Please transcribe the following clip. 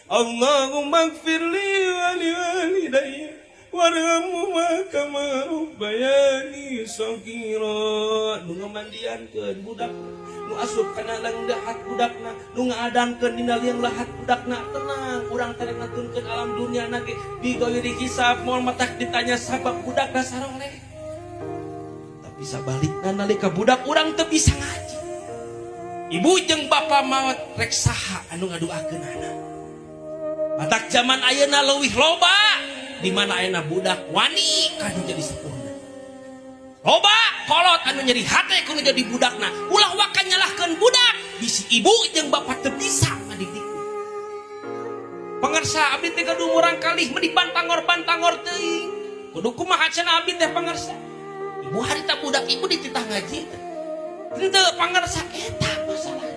Allahumma gfirli wa liwalidayya warhamhuma kama rabbayani saghira. Nu ngamandiankeun budakna, nu asup kana lahat budakna, nu ngaadankeun dina liang lahat budakna. Tenang, urang teh ngatunkeun alam dunia na ge digoyori hisab, moal matak ditanya sabab budakna saroleh. Tapi sabalikna, nalika budak urang teu bisa ngaji, ibu jeung bapa maot, rek saha anu ngaduakeun anak? Matak zaman ayeuna leuwih loba di mana ayeuna budak wani kanu jadi sepuhna, loba kolot anu nyeri hate kudu jadi budakna. Ulah waka nyalahkeun budak, bisi ibu jeung bapak teu bisa ngadidik. Pangersa, abdi teh gaduh murangkalih meni bantangor-bantangor teuing, kudu kumaha cenah abdi teh, pangersa? Ibu harita budak ibu dititah ngaji teh henteu, pangersa. Eta masalah.